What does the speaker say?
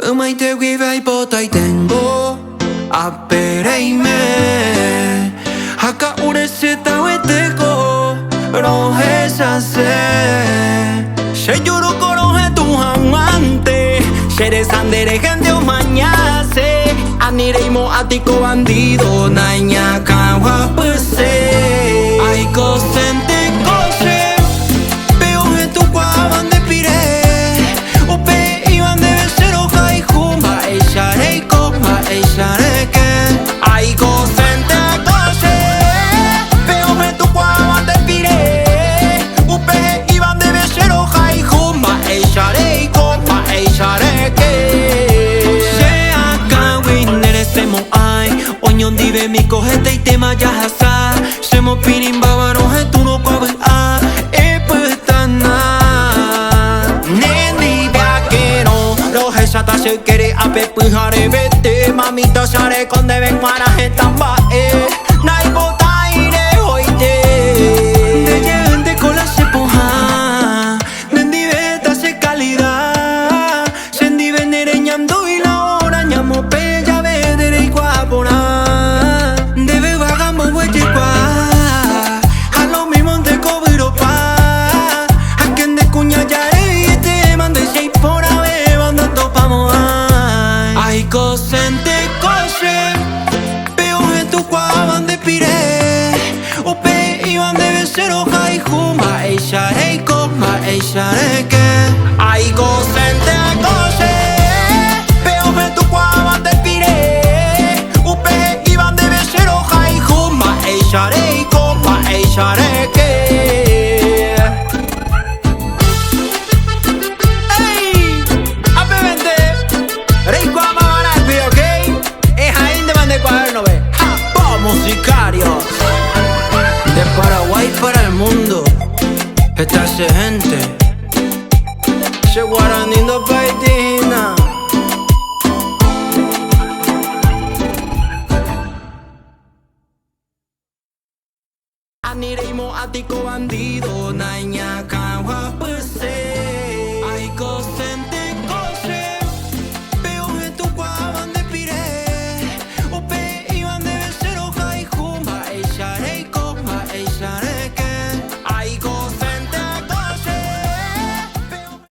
Ymaite guive aipotaitengo ápe reime ha ka'u resytagueteko rohechase. Che juru ko rohetũ hag̃uánte, che resa nde rehénte omañase, ani reimo'ãtiko bandido naiñakãguapyse. Aikosente ko che pe ohetũkuaáva nde pire. Upe he'íva ndéve che rohayhu, mba'éicha reiko, mba'éicha reke. Aikosente ko che pe ohetũkuaáva nde pire. Upe he'íva ndéve che rohayhu, mba'éicha reiko, mba'éicha reke. Che akãgui neresẽmo'ãi, oñondivemiko hetaitéma jahasa. Che mopirĩmbáva rohetũrõ ko vy'a epytana. Nendive akerõ rohecháta che ykére ápe pyharevete, mamita che areko ndéve g̃uarã heta mba'e ndaipotái rehoite. Nde jeýnte ko la che pohã, nendive heta che kalida, chendive nereñandúi la hora ñamopẽ jave nde reikuaa porã. Ndéve yvága mboguejykuaa, ha lo mismo nde ko vyropa. Ha ke nde kuña jareitéma nde che iporãvéva ndatopamo'ãi. Aikosente ko che pe ohetũkuaáva nde pire, upe he'íva ndéve che rohayhu, mba'éicha reiko, mba'éicha reke. Aikosente ko che pe ohetũkuaáva nde pire, upe he'íva ndéve che rohayhu, mba'éicha reiko, mba'éicha reke. Ey! Apevente! Reikuaáma va'erãgui, ok? Ehaíntema nde cuaderno-pe. Japó musicarios! De Paraguay para el mundo, heta che gente. Che guarani ndopaiti hína. Ani reimo'ãtiko bandido naiñakã.